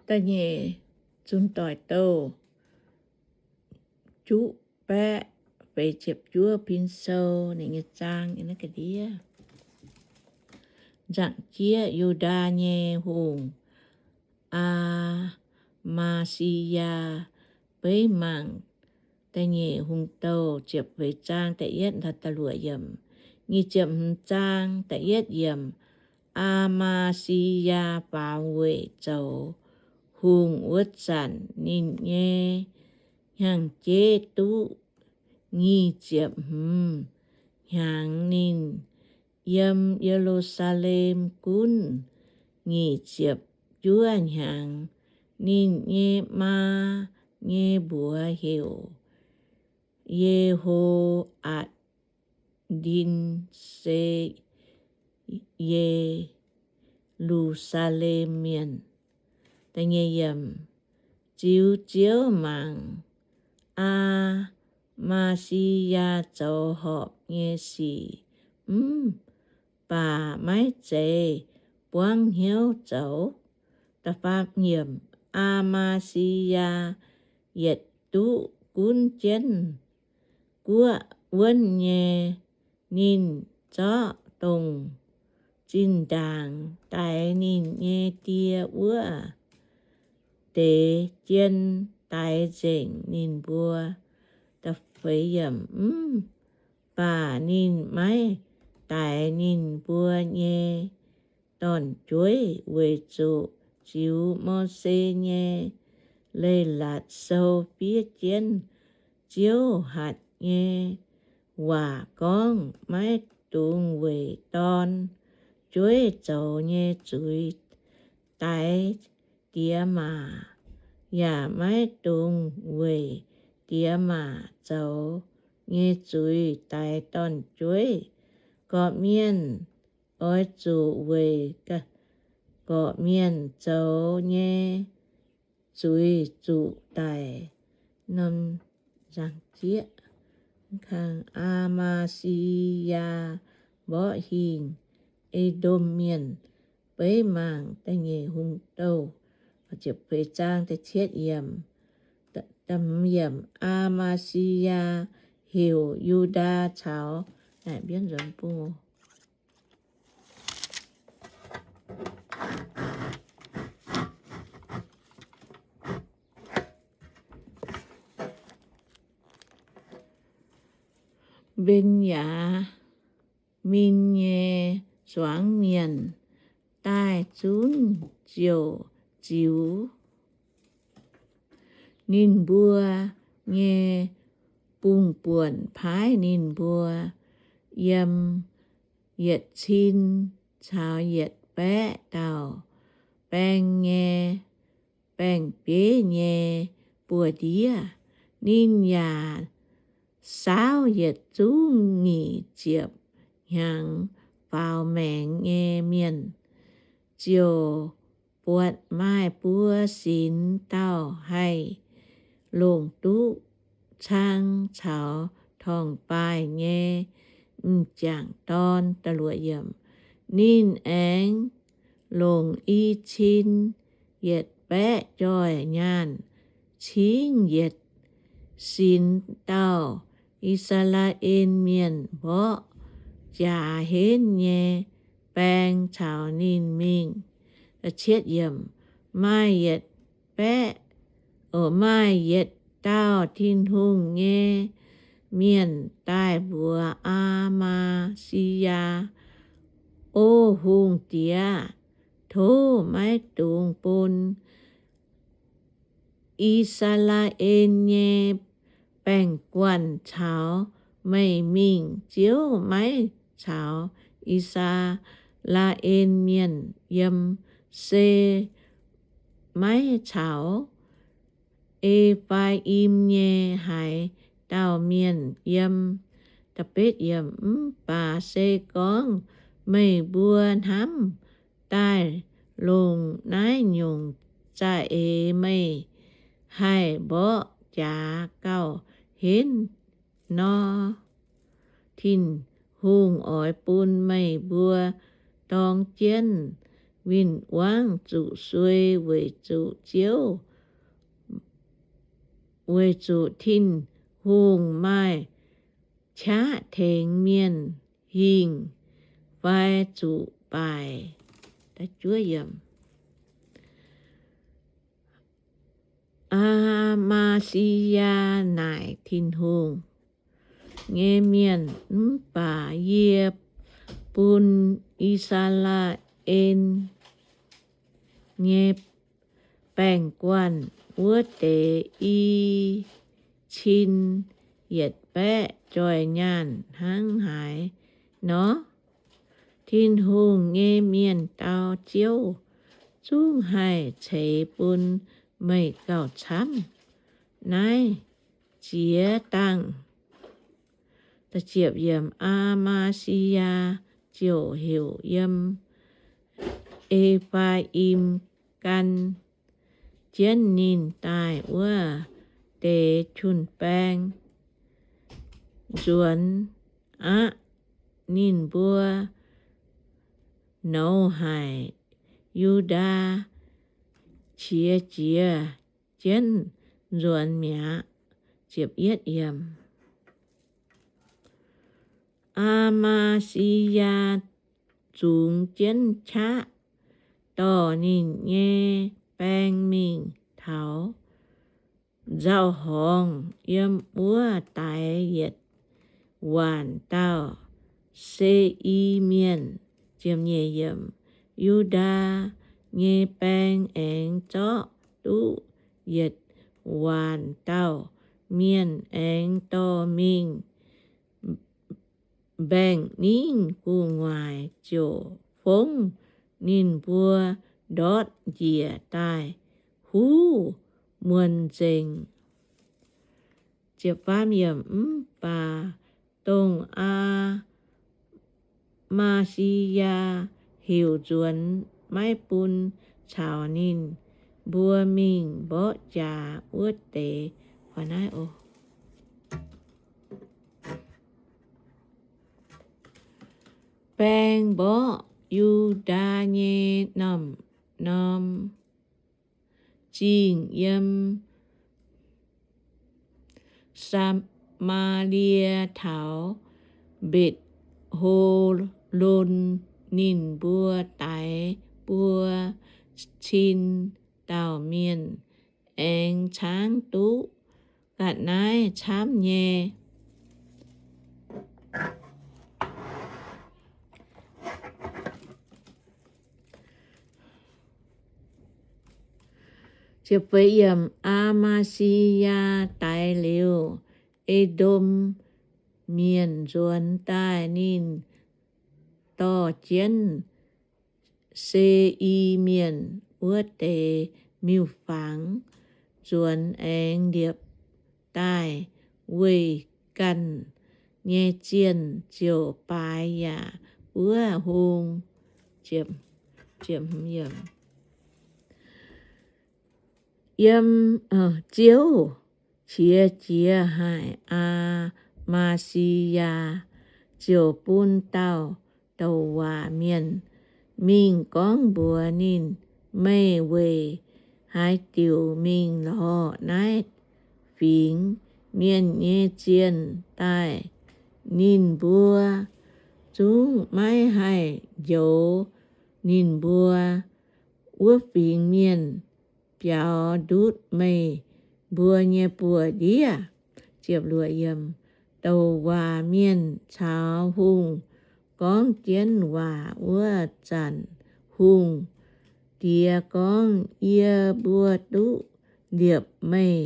Da'nyeic Zunh Doic Douh juqv baeqv feix ziepc juov pin sou ninh nyei zaang naaiv ga'ndiev. Nzaangc jieqv Yu^ndaa nyei hungh, Aa^maa^si^yaa, beiv mangc da'nyeic Hungh Douh ziepc feix zaang da'yietv, nyic ziepc hmz zaang da'yietv yiemc. Aa^maa^si^yaa faaux weic zoux hungh wuov zanc, ninh nyei hnyangx-jeiv duqv nyic ziepc hmz hnyangx. Ninh yiem Ye^lu^saa^lem gunv nyic ziepc juov hnyangx. Ninh nyei maa nyei mbuox heuc Ye^ho^atc^ndin, se Ye^lu^saa^lem Mienh. Ziux Ziouv mangc Aa^maa^si^yaa zoux horpc nyei sic, mv baac maiv zeiz buangv hnyouv zoux. Aa^maa^si^yaa yietc duqv gunv jienv guoqv wuonv nyei, ninh zorqv dongh zinh ndaangc daix ninh nyei die wuov deix jien daix nzengc ninh mbuo. Mv baac ninh maiv daix ninh mbuo nyei dorn-jueiv, weic zuqc ziux Mose nyei Leiz-Latc Sou fiev jienv Ziouv hatc nyei waac gorngv, maiv dungx weic dorn-jueiv zoux nyei zuiz daix diex maac, yaac maiv dungx weic diex maac zoux nyei zuiz daix dorn-jueiv. Gorqv-mienh oix zuqc weic gorqv-mienh zoux nyei zuiz zuqc daic. Aa^maa^si^yaa mborqv hingh E^ndom Mienh. Beiv mangc da'nyeic Hungh Douh ziepc feix zaang da'cietv yiemc. Aa^maa^si^yaa heuc Yu^ndaa caux Mben^yaa^min nyei zuangx mienh daaih zunv ziouc ziux ninh mbuo nyei bungh buonc, paaiv ninh mbuo yiem yietc cin caux yietc baeqv dauh baeng nyei, baeng-bieiv nyei buoz-ndiev. Ninh yaac saauv yietc zungv nyic ziepc hnyangx faaux maengx nyei mienh, ziouc buatc maaih buo sinx dauh haih longc duqv cang caux torngv-baaih nyei m'jangc dorn. Ninh aengx longc i cin yietc baeqv joih nyaanh cingv yietc sinx dauh I^saa^laa^en Mienh mborqv jaax henv nyei baeng caux ninh mingh. Maaih yietc baeqv, maaih yietc dauh Tin-Hungh nyei mienh daaih mbuox Aa^maa^si^yaa, O hungh diex, tov maiv dungx bun I^saa^laa^en nyei baeng-guanh caux meih mingh. Ziouv maiv caux I^saa^laa^en Mienh yiem, se maiv caux E^faa^im nyei haaix dauh mienh yiem. Mv baac se gorngv meih mbuo hnamv daaih longc naaiv nyungc za'eix, meih haih mborqv jaax gauh henv nor, Tin-Hungh oix bun meih mbuo dorng jienv win-wangv zuqc suei weic zuqc Ziouv, weic zuqc Tin-Hungh maaih qaqv tengx mienh hingh fai zuqc baaic. Aa^maa^si^yaa naaic Tin-Hungh nyei mienh, Mv baac yie bun I^saa^laa^en nyei baeng-guanh wuov deix i cin yietc baeqv joih nyaanh hnangv haaix nor? Tin-Hungh nyei mienh dau, Ziouv zungv haih ceix bun meih gauh camv naaiv ziex dangh. Aa^maa^si^yaa ziouc heuc yiem E^faa^im gan jienv ninh daaih wuov deix jun-baeng nzuonx aqv. Ninh mbuo nouz haic Yu^ndaa qiex jiez jienv nzuonx mi'aqv. Aa^maa^si^yaa zungx jienv qaqv dorh ninh nyei baeng mingh taux nzauh horngz yiem wuov daix yietc waanc dauh Se^i Mienh. Yu^ndaa nyei baeng aengx zorqv duqv yietc waanc dauh mienh aengx dorh mingh mbaengc-ningv gu'nguaaic ziouc fongv ninh mbuo ndortv njiec daaih huv muonz nzengc. Mv baac dongh Aa^maa^si^yaa heuc nzuonx maiv bun caux ninh mbuo mingh mborqv jaax wuov deix. Baeng mborqv Yu^ndaa nyei norm-norm zingh yiem Saa^maa^lie taux Mbetc^ho^lon. Ninh mbuo daix buo cin dauh mienh aengx caangv duqv ga'naaiv camv nyei. Aa^maa^si^yaa daix liuz, E^ndom Mienh nzuonx daaih. Ninh dorh jienv Se^i Mienh wuov deix miuc-fangx nzuonx aengx liepc daaih weih ganh nyei zienh ziouc baaix yaac wuov hung. Yiem Ziouv qiex jiez haic Aa^maa^si^yaa, ziouc bun dauh douc waac mienh mingh gorngv mbuox ninh, Meih weic haaix diuc mingh lorz naaiv fingx mienh nyei zienh daaih? Ninh mbuo zungv maiv haih njoux ninh mbuo wuov fingx mienh biaux ndutv meih mbuo nyei buoz-ndiev. Douc waac mienh caux hungh gorngv jienv waac wuov zanc, hungh diex gorngv, Yie mbuo duqv liepc meih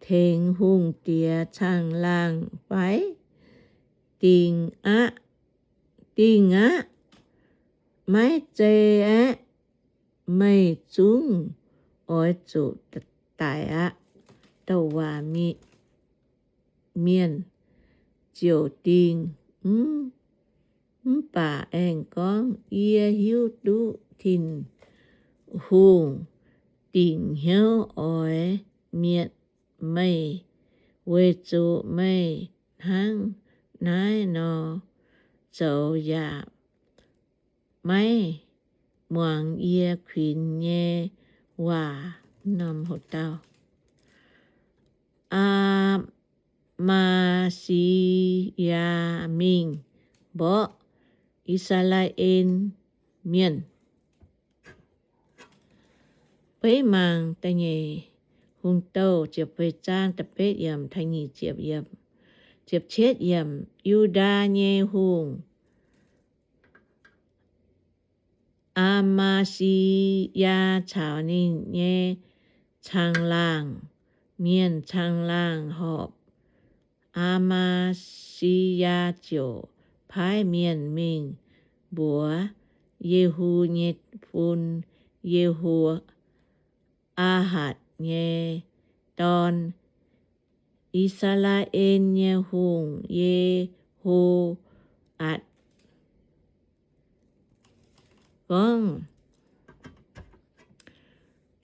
tengx hungh diex caangh laangh fai? Dingh aqv. Dingh aqv. Maiv zei aeqv. Meih zungv oix zuqc daic aqv. Douc waac mienh ziouc dingh, mv baac aengx gorngv, Yie hiuv duqv Tin-Hungh dingc hnyouv oix mietc meih, weic zuqc meih hnangv naaiv nor zoux yaac maiv muangx yie kuinx nyei waac. Norm hoc dauh, Aa^maa^si^yaa mingh mborqv I^saa^laa^en Mienh. Beiv mangc da'nyeic Hungh Douh ziepc feix zaang da'betv yiemc taux nyic ziepc yiemc, ziepc cietv yiemc. Yu^ndaa nyei hungh Aa^maa^si^yaa caux ninh nyei caangh laangh mienh, caangh laangh horpc, Aa^maa^si^yaa ziouc paaiv mienh mingh mbuox Yehu nyei fun, Yeho^aahatc nyei dorn, I^saa^laa^en nyei hungh, Yeho^atc, gorngv,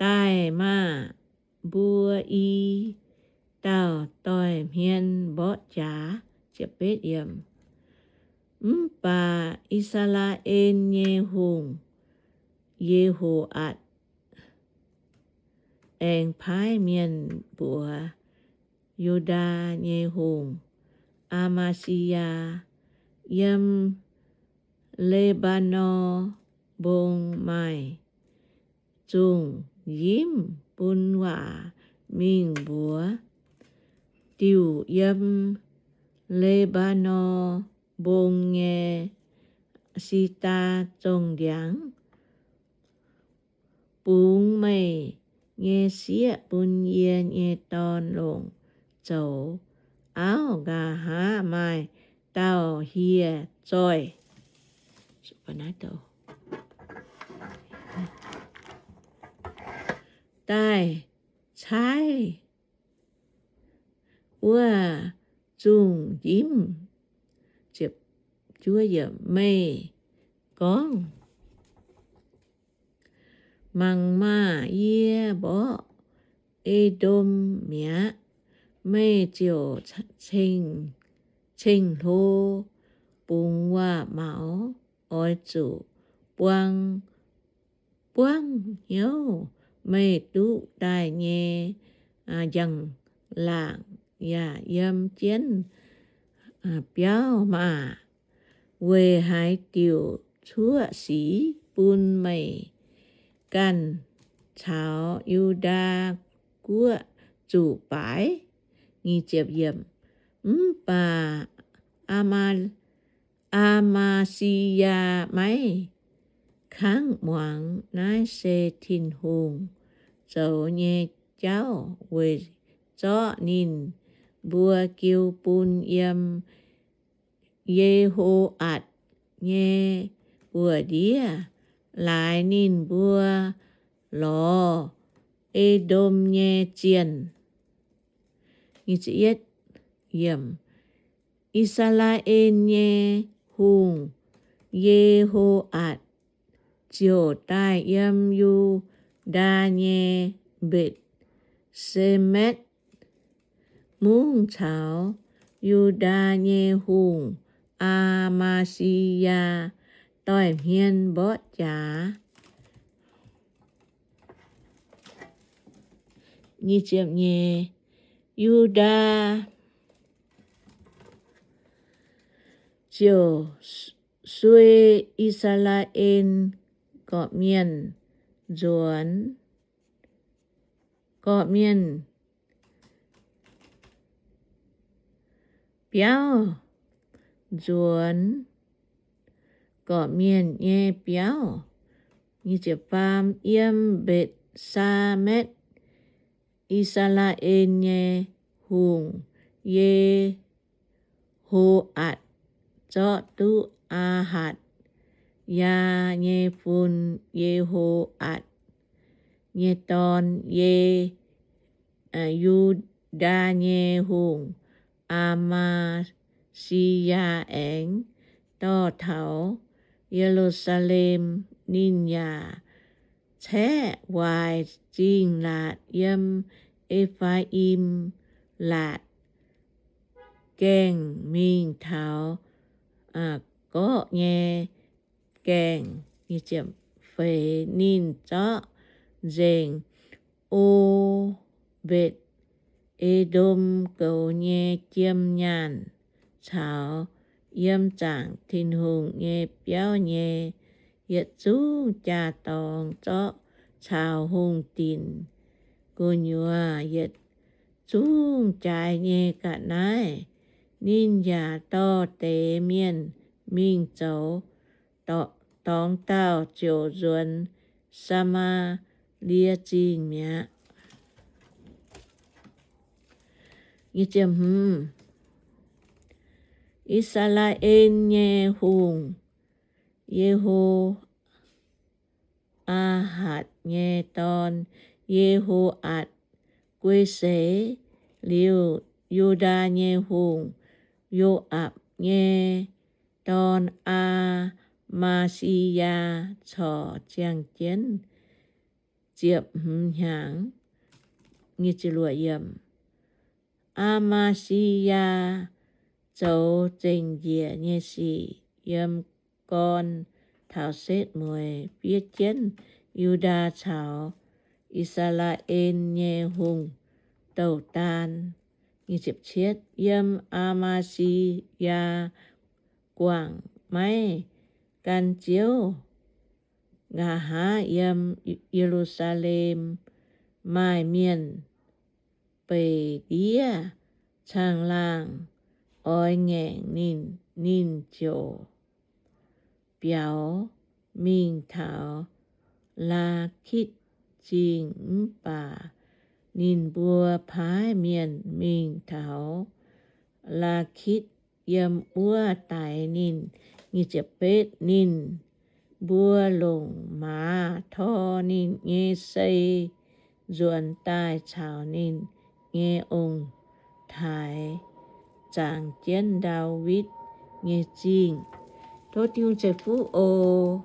Daaih maah! Mbuo i dauh doic-hmien mborqv jaax. Mv baac I^saa^laa^en nyei hungh, Yeho^atc, aengx paaiv mienh mbuox Yu^ndaa nyei hungh, Aa^maa^si^yaa, Yiem Le^mbaa^norn Mbong maaih zungh njimv bun waac mingh mbuox diuh yiem Le^mbaa^norn Mbong nyei si^ndaa zongh ndiangx. Bungx meih nyei sieqv bun yie nyei dorn longc zoux. Auv, nqa'haav maaih dauh hieh zoih daaih caaiv wuov zungh njimv. Meih gorngv, Mangc maah! Yie mborqv E^ndom mi'aqv. Meih ziouc ceng-hlo bungx waac-maux, oix zuqc buang, buangv hnyouv meih duqv daaih nyei njang-laangc yaac yiem jienv biauv maah! Weic haaix diuc cuoqv sic bun meih ganh caux Yu^ndaa Guoqv zuqc baaix? Mv baac Aa^maa^si^yaa maiv kangv muangx. Naaiv se Tin-Hungh zoux nyei jauv weic zorqv ninh mbuo jiu bun yiem Yeho^atc nyei buoz-ndiev, laaix ninh mbuo lorz E^ndom nyei zienh. I^saa^laa^en nyei hungh, Yeho^atc, ziouc daaih yiem Yu^ndaa nyei Mbetc^se^metv Mungv caux Yu^ndaa nyei hungh, Aa^maa^si^yaa, doix-hmien mborqv jaax. Yu^ndaa ziouc suei I^saa^laa^en gorqv-mienh nzuonx, gorqv-mienh biauv, nzuonx gorqv-mienh nyei biauv. Yiem Mbetc^saa^metv, I^saa^laa^en nyei hungh, Ye^ho^atc, zorqv duqv Aa^hatc, Yaa nyei fun, Yeho^atc nyei dorn, Ye, Yu^ndaa nyei hungh, Aa^maa^si^yaa, aengx dorh taux Ye^lu^saa^lem. Ninh yaac caeqv waaic zingh laatc yiem E^faa^im Laatc Gaengh mingh taux Gorqv nyei Gaengh. feix. Ninh zorqv nzengc O^mbetc^E^ndom goux nyei jiem nyaanh caux yiem zaangc Tin-Hungh nyei biauv nyei yietc zungv jaa-dorngx, zorqv caux hungh dinc gu'nyuoz yietc zungv jaaix nyei ga'naaiv. Ninh yaac dorh deix mienh mingh zoux dorngx dauh ziouc nzuonx Saa^maa^lie Zingh mi'aqv. I^saa^laa^en nyei hungh, Ye^ho^aa^hatc nyei dorn, Ye^ho^atc, guei seix. Liuz Yu^ndaa nyei hungh, Yo^aapc nyei dorn, Aa^maa^si^yaa, corc ziangh jienv ziepc hmz hnyangx. Aa^maa^si^yaa zoux zengc njiec nyei sic yiem gorn taux setv mueiz, fiev jienv Yu^ndaa caux I^saa^laa^en nyei hungh douh daan. Yiem Aa^maa^si^yaa guangc maiv gan Ziouv, nqa'haav yiem Ye^lu^saa^lem maaih mienh beic ndiev caangh laangh oix ngaengc ninh. Ninh ziouc biaux mingh taux Laakitv Zingh. Mv baac ninh mbuo paaiv mienh mingh taux Laakitv, yiem wuov daix ninh. Ninh mbuo longc maaz tor ninh nyei sei nzuonx daaih caux ninh nyei ong-taaix zaangc jienv Ndaawitv nyei zingh. Tov Tin-Hungh ceix fuqv oc.